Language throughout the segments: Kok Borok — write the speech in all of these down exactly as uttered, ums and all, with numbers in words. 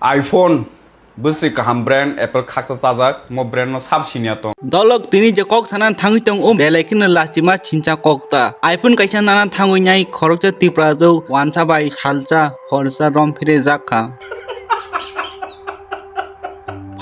iPhone bwswi kaham brand, Apple khaksa chajak, mo brand no sab siniya tong. Dolok tini je kok sana thangwi tong o, belai kheno lachima chincha kok ta. iPhone kaisa nana thangwi nai khoroksa Tiprajwk wansa bai salsa horsa rom phire jak kha.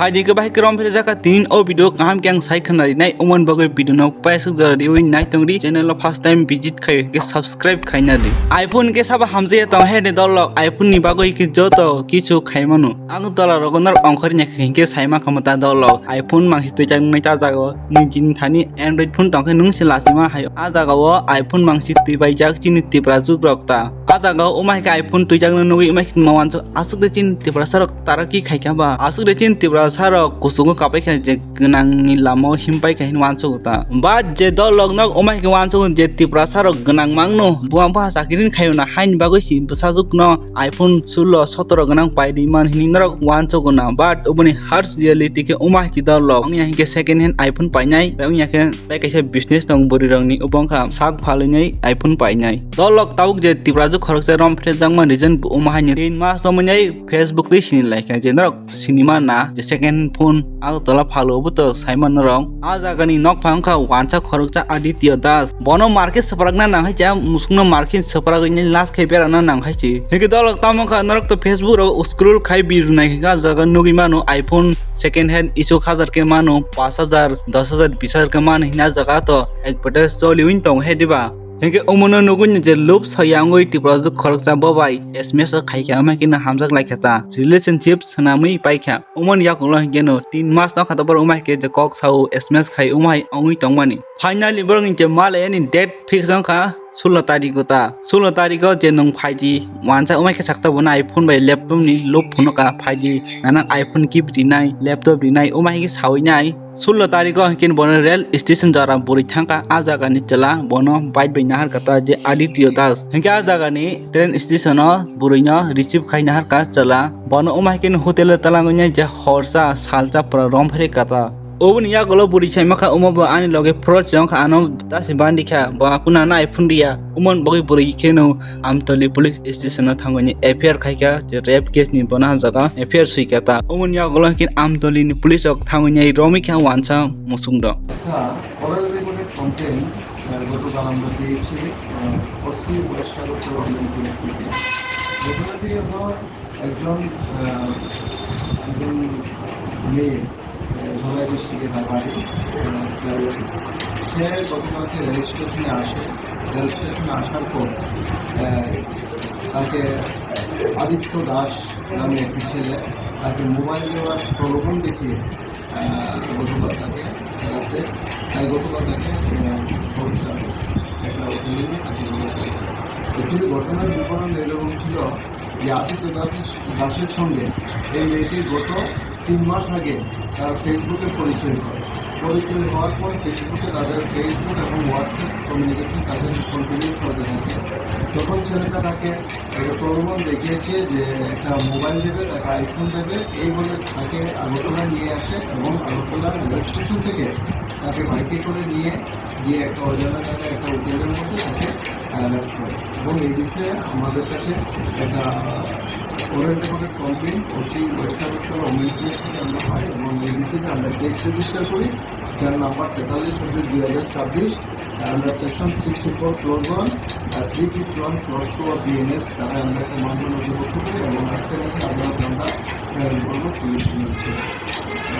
Phaidi khe bahai khe rom phire jak kha, tini o video kaham khe ang sai khwna rinai, omoni bagwi video no paisuk jora riwi nai tong di, channel o first time visit khai khe subscribe khaina di. iPhone khe sabo hamjaya tong he de dolok, iPhone ni bagwi khe joto kichu khai mano. Ang tola rogo norok ongkhorni hinkhe saima khamu ta dolok. iPhone mangsi twijak nai ta jago. Nini thani Android phone tongkhe nung se lachima hayo. A jagao iPhone mangsi twibaijak chini Tiprajwk rok ta. A jagao umai khe iPhone twijakno nugwi umai khe ma wansu aswk de chini Tiprasa rok taraki khaikha ba. Aswk de chini Tiprasa rok kuchungo kapai kha je gwnangni lamao himpai kha hinwi wansugo ta. But je dolok nok umai khe wansugo je Tiprasa rok gwnang mangno buang buha chakiri khayo na haini bagwi si bwsajwkno iPhone sullo sotoro gwnang pai di man hinwi norok wansugo na, but oboni harsh reality khe umai chi dolok wngya hinkhe second hand iPhone painai, wngya khe tei kaisa business tong bwrwi rokni obo wngkha sak phalwi nai iPhone painai. Dolok tabuk je Tiprajwk khoroksa rom phre jakma reason bo umai ni tin mas tongmani Facebook tei sini laikha je norok sinima na je second hand phone Agartala phalo bo to saimano rok. A jagani nokphang wngkha wansa khoroksa Aditya Das. Bono market swprakna nang hai cha, musukno market swpragwi nai last khai berana nang hai chi. Hingke dolok tamo wngkha norok to Facebook rok scroll khai bir nai kha jaga nugwi mano iPhone second hand isuk hajar ke mano, pash hajar, dos hajar, bis hajar ke mano hina jaga to advertise choli win tong hai diba. Hingke omono nugwi je lub soyangwi Tiprajwk khoroksa bo bai S M S o khaikha, ama khe no hamjak laikha ta. Relationship swnamwi paikha. Umoni yakulo hinkhe no tin mas no khato borok umai khe je kok sao S M S khai umai ongwi tongmani. Finally borok ni je mal yani date fix wngkha sullo tariko ta. Sullo tariko je nwng phaidi wansa umai khe sakta bono iPhone bai laptop ni lub phunuka phaidi nanang iPhone gift rinai laptop rinai umai khe sawi nai. Sullo tariko hinkhe bono rail station jora bwrwi thangkha, a jagani chwla bono bike bai nahar kata je Aditya Das. Hinkhe a jagani train station o bwrwino receive khai naharkha chwla. Bono wngma hai khe hotel o talangwi nai je horsa salsa pura rom phre kata. Oboni yagulo bwrwi sai makha omo bo ani loge fraud se wngkha, ano tasi bandi kha, bo akuna nai phundiya. Umon bogwi bwrwi kheno Amtoli police station o thangwi F I R khaikha, je rape case ni bono jaga F I R swikha ta. Umon yagulo khe Amtoli ni police rok thangwi romwi kha wansa musung rok. একটা order recorded complain, আহ, গতকাল আমরা পেয়েছি, আহ, OC west Agartala এমএনপিএস থেকে। ঘটনাটি হলো একজন, আহ, একজন মেয়ে, আহ, ধলাই ডিস্ট্রিক্টে তার বাড়ি। আহ, সে গতকালকে রেল স্টেশনে আসে। রেল স্টেশনে আসার পর, আহ, তাকে আদিত্য দাস নামে একটি ছেলে তাকে মোবাইল দেওয়ার প্রলোভন দেখিয়ে আহ, গতকাল তাকে রাতে, আহ, গতকাল তাকে, আহ, একটা হোটেলে নিয়ে তাকে নিয়ে আসে। Actually ঘটনার বিবরণ এরকম ছিল যে আদিত্য দাসের, দাসের সঙ্গে এই মেয়েটির গত তিন মাস আগে তার Facebook-এ পরিচয় হয়। পরিচয় হওয়ার পর Facebook-এ তাদের Facebook এবং WhatsApp কমিউনিকেশন তাদের কন্টিনিউ চলতে থাকে। তখন ছেলেটা তাকে একটা প্রলোভন দেখিয়েছে যে একটা মোবাইল দেবে, তাকে আইফোন দেবে, এই বলে তাকে আগরতলা নিয়ে আসে এবং আগরতলা রেল স্টেশন থেকে তাকে বাইকে করে নিয়ে গিয়ে একটা অজানা জায়গায় একটা হোটেলের মধ্যে তাকে, আহ, রেপ করে। এবং এই বিষয়ে আমাদের কাছে একটা, ah, warrant recorded complaint OC west Agartala women police থেকে আমরা পাই এবং এই ভিত্তিতে আমরা কেস রেজিস্টার করি, যার নাম্বার তেতাল্লিশ অব্লিক দুই হাজার চব্বিশ। Under section sixty four clause one, uh, three fifty one clause two of B N S, তারা আমরা একটা মামলা নথিভুক্ত করি এবং আজকে নাকি আদালত আমরা, আহ, বলবো পুলিশ নিয়েছে।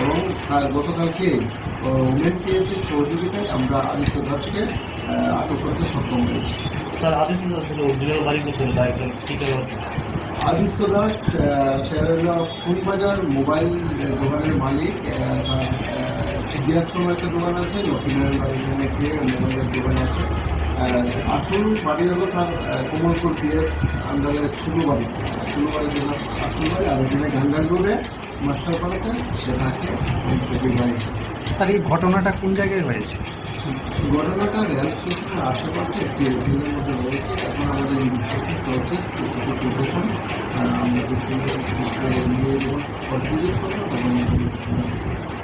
এবং, আহ, গতকালকে, আহ, ওমেন পিএস এর সহযোগিতায় আমরা আদিত্য দাসকে, আহ, আটক করতে সক্ষম হয়েছি। স্যার, আদিত্য দাসের অরিজিনাল বাড়ি কোথায় বা একদম ঠিকানা কোথায়? আদিত্য দাস, আহ, সে হলো ফুলবাজার মোবাইল, আহ, দোকানের মালিক। আহ, তার, আহ, সিদ্ধিয়াশ্রমে একটা দোকান আছে, লক্ষ্মীনারায়ণ বাজার, এখানে গিয়ে মোবাইলের দোকান আছে। আহ, আসল বাড়ি হলো তার, আহ, কমলপুর পিএস আন্ডারে ছোট বাড়ি, ছোট বাড়ি যেটা আসল বাড়ি, আর এখানে গাঙ্গাল রোডে মাস্টারপাড়াতে সে থাকে, এই বাড়ি। স্যার, এই ঘটনাটা কোন জায়গায় হয়েছে? ঘটনাটা রেল স্টেশনের আশেপাশে একটি হোটেলের মধ্যে হয়েছে। এখন আমাদের ইনভেস্টিগেশন চলছে, স্পেসিফিক লোকেশন, আহ, আমরা দেখতে নিয়ে যখন স্পট ভিজিট করবো তখন আমরা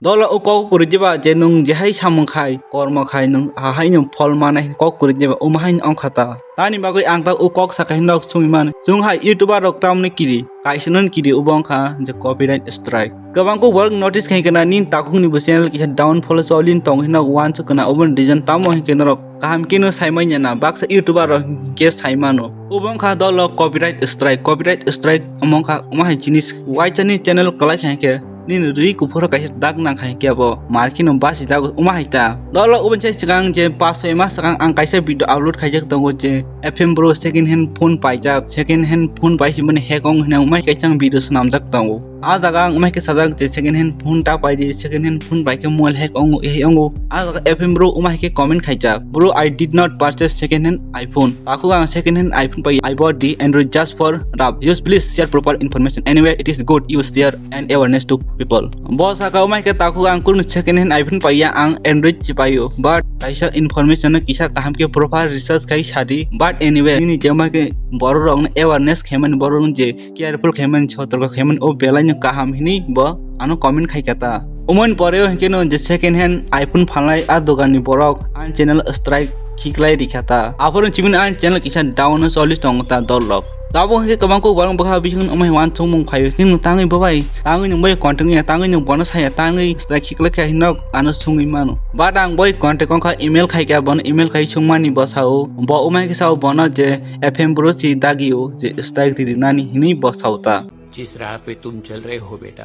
Dolo o kok kwrwi diba je nwng jehai samung khai, kormo khai nwng ahai nwng phol manai kok kwrwi diba, omo hai wngkha ta. Tani bagwi ang ta o kok saka hinrok sungwi mano. Chwng hai YouTuber rok tamni kiri, kaisa non kiri obo wngkha je copyright strike. Kwbang kok borok notice khai kana nini takhukni bo channel kisa downfall o cholin tong hinrok wansuk kana obo ni reason tamo hinkhe norok kaham khe no sai manya na, baksa YouTuber rok hinkhe sai mano. Obo wngkha dolo copyright strike, copyright strike omo wngkha omo hai jinis waisani channel kwlai kha hinkhe nini rwi kuphuru kaisa dak nang kha hinkhe abo mar kheno basi jago omo hai ta. Dolo obo sai swkang je pas soi mas swkang ang kaisa video upload khaijak tongo je F M Bro second hand phone paijak, second hand phone paisi mani hack ong hwnwi omo hai kaisa ang video swnamjak tongo. Ah jaga ang umai khe sajak je second hand phone ta pai di, second hand phone pai khe mobile hack ongo, eh ongo. Ah jaga F M Bro umai khe comment khaijak, "Bro, I did not purchase second hand iPhone. Takhuk ang second hand iPhone pai, I bought the Android just for rough use. Please share proper information. Anyway, it is good you share and awareness to people." Bo saka umai khe takhuk ang kunu second hand iPhone pai ya, ang Android si paio. But kaisa information no kisa kaham khe proper research khai sadi. But anyway, nini je umai khe borok rok no awareness khaimani borok rok je careful khaimani, sotorko khaimani, o belai no kaham hinwi bo ano comment khai kha ta. Umoni pore o hinkhe no je second hand iPhone phalnai a dogan ni borok ani channel strike khiklai rikha ta. Aphuru chibini ani channel kisa down o choli tongo ta dol rok. Tabuk hinkhe kwbang kok borok bwkha bising umai wansukmung phaio. Hinkhe no tangwi bo bai, tangwi nwng bai content ya, tangwi nwng bono saya, tangwi strike khiklai kha hinok ano sungwi mano. But ang boi contact wngkha email khai kha, bono email khai sungmani bo sao. Bo umai khe sao bono je F M Bro si dagi o je strike ri rinani hinwi bo sao ta. जिस राह पे तुम चल रहे हो बेटा,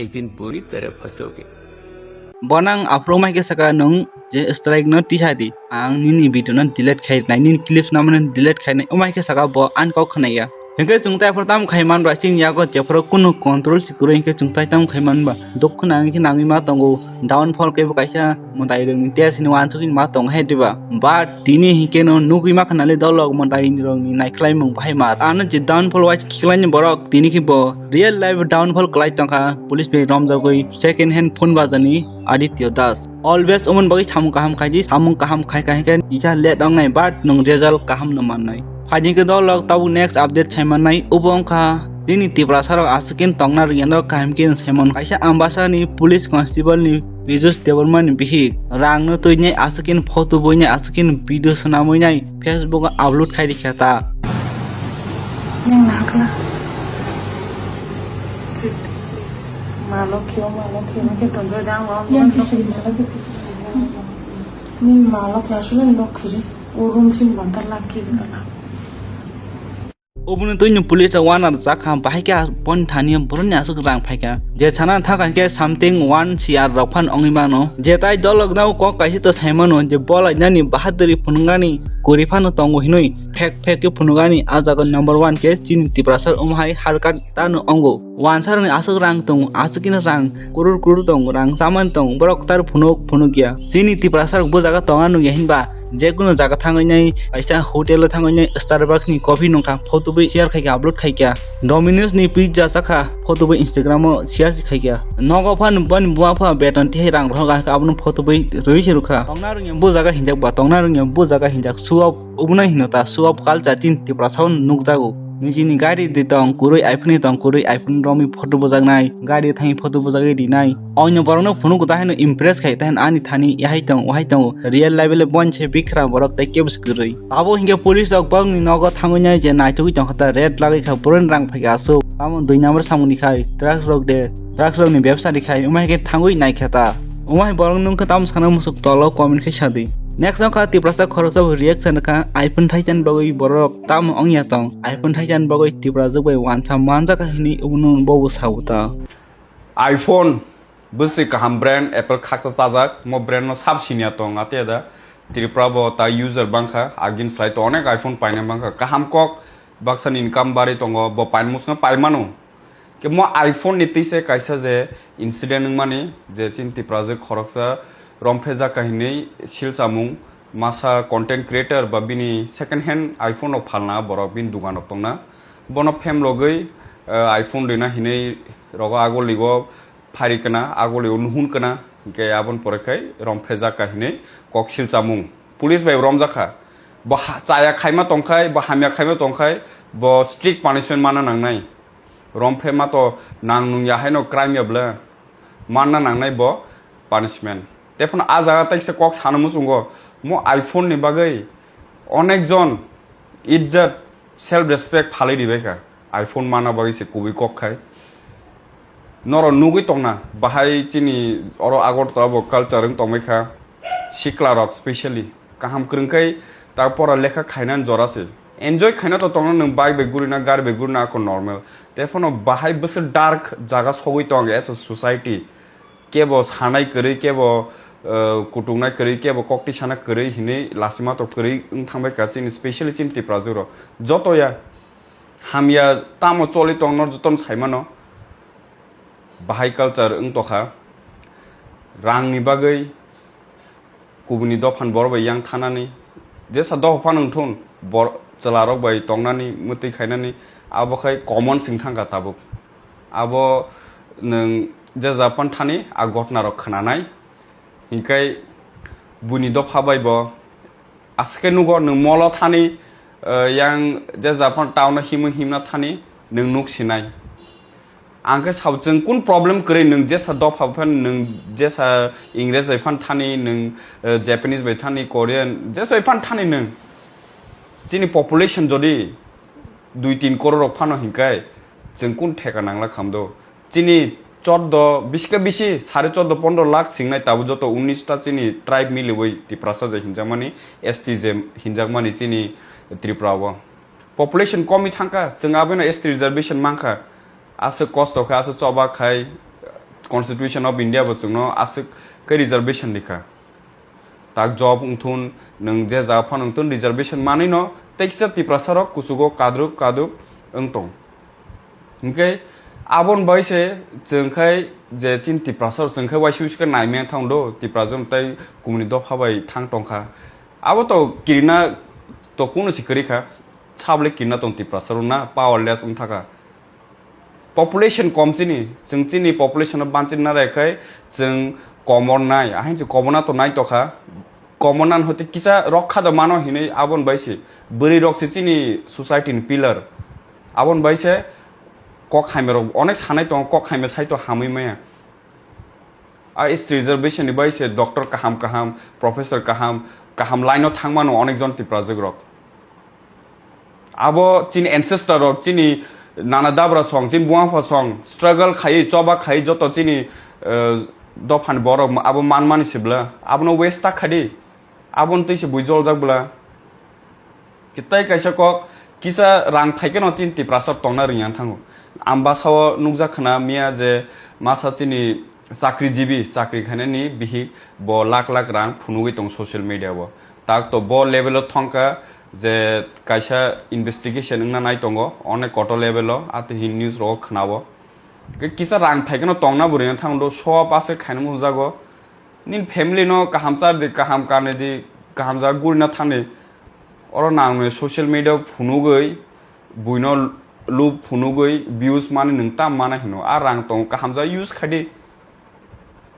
एक दिन बुरी तरह फंसोगे। Bonang aphuru mai khe saka nwng je strike no tisa di, ang nini video no delete khai nai, nini clips no mano delete khai nai, umai khe saka bo ani kok khna ya. Hinkhe chwng tai aphuru tamo khai man ba, chini yago jephuru kunu control si kwrwi hinkhe chwng tai tamo khai man ba, dukhu nangwi khe nangwi ma tongo. Downfall khe bo kaisa mwtai rokni test hinwi wansugwi ma tong hai diba. But tini hinkhe no nugwi ma khanali dolok mwtai rokni naikhlaimung bahai ma. Ano je downfall waisa khiklaini borok tini khe bo real life downfall kwlai tongkha. Police bai romjagwi second hand phone bajani Aditya Das. Always umon bagwi samung kaham khaidi, samung kaham khai khai khe kisa late ongnai but nwng result kaham no mannai. Phaidi khe dolok tabuk next update sai mannai, ubo wngkha chini Tiprasa rok aswk khe tongna rwngya norok kaham khe saimano. Kaisa Ambasa ni police constable ni Piyush Debbarma ni bihik rang no twinai aswk khe photo buinai aswk khe video swnamwi nai Facebook o upload khai rikha ta. Yang nakla. Malo kyo, malo kyo, kyo tonjo dang wa. Yang kyo. Ni malo kyo aswk nok khiri. O room chini bonta laki bonta laki. Oboni twino police o uanar jakha, bahai khe boni thani boroni aswk rang phaikha. Je sana thangkha hinkhe something one C R rok phano wngwi mano. Je tai dolok no kok kaisa to saimano je bolainani bahaduri phunuknani kwrwi phano tongo hinwi phek phek khe phunukani, ah jaga number one khe chini Tiprasa wng hai harkat tano wngo. Wansarokni aswk rang tongo, aswk khe rang kurur kurur tongo, rang chamani tongo, borok tar phunuk phunukya. Chini Tiprasa rok bo jaga tonga nukya hinba, jekunu jaga thangwi nai, kaisa hotel o thangwi nai Starbucks ni coffee nungkha, photo bai share khaikha, upload khaikha. Domino's ni pizza chakha, photo bai Instagram o share se khaikha. Nogo phan boni buma pha beton tihai rang rohor kha, abono photo bai rwi se rwkha. Tongna rwngya bo jaga hinjak ba, tongna rwngya bo jaga hinjak, show off obono hino ta, show off culture tin Tiprasa o nukjago. Nijini gari de tong, kwrwi iPhone ni tong, kwrwi iPhone romwi photo bujaknai, gari thangwi photo bujagwi rinai. Onyo borokno phunuk ta haino impress khai, ta haino ani thani yahai tong, wahai tongo. Real life le bon se bikra borok tei kebo se kwrwi. Abo hinkhe police rok bokni nogo thangwi nai je naitugwi tongkha ta, red lagwi kha, boroni rang phaikha aswk. Tamo dui number samung ni khai, drugs rok de, drugs rok ni bebsa ni khai, wngma hinkhe thangwi naikha ta. Wngma hai borok nungkha tamo sana musuk tolo comment khai sadi. Next wngkha Tiprasa khoroksa bo reaction kha, iPhone thaichan bagwi borok tamo wngya tong, iPhone thaichan bagwi Tiprajwk bai wansa manjak hinwi obono bobo sao ta. iPhone bwswi kaham brand, Apple khaksa chajak, mo brand no sab sinya tong ate da. Tripura bo ta user bangkha, agin slai to onek iPhone paina bangkha, kaham kok baksa ni income bari tongo, bo pain musna paimano. Ke mo iPhone ni twi se kaisa je incident wngmani, je chini Tiprajwk khoroksa romphejak kahinwi silchamung, masa content creator ba bini second hand iPhone rok phalna borok bini dugan rok tongna. Bono phemlogwi, eh, iPhone rwna hinwi rogo agoligo phari kana, agolio nuhun kana, hinkhe aboni pore khai romphejak kahinwi kok silchamung. Police bai romjakha. Bo ha-, chaya khaima tongkhai, bo hamya khaima tongkhai, bo strict punishment mana nangnai. Romphema to nang nung ya haino crime ya bwle. Manna nangnai bo punishment. Tephano a jaga taisa kok sana muchungo, mo iPhone ni bagwi onek jon ijjat, self respect phalwi ribai kha. iPhone mana bagwi se kubui kok khai. Noro nugwi tongna, bahai chini oro Agartala bo culture wng tongbai kha. Sikla rok specially kaham kwrwng khai ta pora lekha khainani jora se. Enjoy khaina to tongna nwng bike bai gurina, gari bai gurina ako normal. Tephano bahai bwswk dark jaga sogwi tong as a society. Kebo sanai kwrwi, kebo, eh, kutungnai kwrwi, kebo kokti sana kwrwi hinwi lasima to kwrwi wng thangbai kha chini, specially chini Tiprajwk rok. Joto ya hamya tamo choli tongno jotono saimano. Bahai culture wng tokha. Rangni bagwi kubuni dophan borok bai yang thanani, jesa dopha phano wngthun, bor-, chwlarok bai tongnani, mwtwi khainani, abo khai common sing thangkha tabuk. Abo nwng jesa phan thani a ghotna rok khnanai, hinkhai buini dopha bai bo aswk khe nugo, nwng molo thani, eh, yang jesa phan town o himwi himna thani nwng nuk sinai. Ang khe sao, chwng kun problem kwrwi, nwng jesa dopha phan, nwng jesa Ingres bai phan thani, nwng, eh, Japanese bai thani, Korean, jesa bai phan thani nwng. Chini population jodi dui tin koror rok phano hinkhai, chwng kun theka nangla khamdo? Chini choddo, bisi khe bisi sare choddo pondro lakh singnai, tabuk joto unis ta chini tribe miliwi Tiprasa je hinjakmani, S T je hinjakmani chini Tripura o. Population komwi thangkha, chwng abono S T reservation mankha. Aswk kosto khe, aswk choba khai, Constitution of India bo chwngno aswk khe reservation rikha. Tak job wngthun, nwng je jaga phano wngthun, reservation manwino tei kisa Tiprasa rok kuchugo kadruk kaduk wngtong. Hinkhe aboni bai se chwng khai je chini Tiprasa rok chwng khai waisi waisi khe naimaya thangdo, Tiprasa rok tai kumuni dopha bai thang tongkha. Abo to kirina to kuno se kwrwi kha, sabole kirina tong Tiprasa rok na powerless wng thaka. Population kom chini, chwng chini population no banchina nai khai chwng komor nai, ahain se komorna to nai tokha. Komorna hote kisa rokha do mano hinwi aboni bai se, bwrwi rok se chini society ni pillar. Aboni bai se kok hamya rok onek sanai tongo, kok hamya sai to hamwi maya. A S T reservation ni bai se doctor kaham kaham, professor kaham, kaham line o thangmano onek jon Tiprajwk rok. Abo chini ancestor rok, chini nana dabra song, chini buma pha song, struggle khai, choba khai, joto chini, eh, dophani borok abo manmani se bwla. Abono waste ta khadi. Aboni twi se bui joljak bwla. Kitai kaisa kok, kisa rang phaikhe no tin Tiprasa tongna rwngya thango. Ambasa o nukjak khna miya je masa chini chakrijibi, chakri khainani bihik bo lakh lakh rang phunugwi tong social media o. Tak to bo level o thongkha je kaisa investigation wngna nai tongo, onek kotor level o, ati hin news rogo khna o. Kisa rang phaikhe no tongna bo rwngya thango, do show up ase khaina mujago. Nini family no kaham char di, kaham kanwi di, kaham jaga gurina thani. Oro nang nwi social media phunugwi, buino lub phunugwi, views mani nwng tam mana hino. A rang tong kaham jaga use khai di.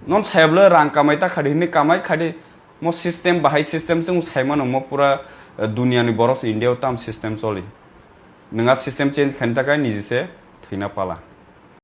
Non sayablo rang kamai ta khadi hini kamai khadi. Mo system bahai system chwng sai mano mo pura, eh, dunia ni borok se India o tam system choli. Nwng a system change khaini takai niji se thwina pala.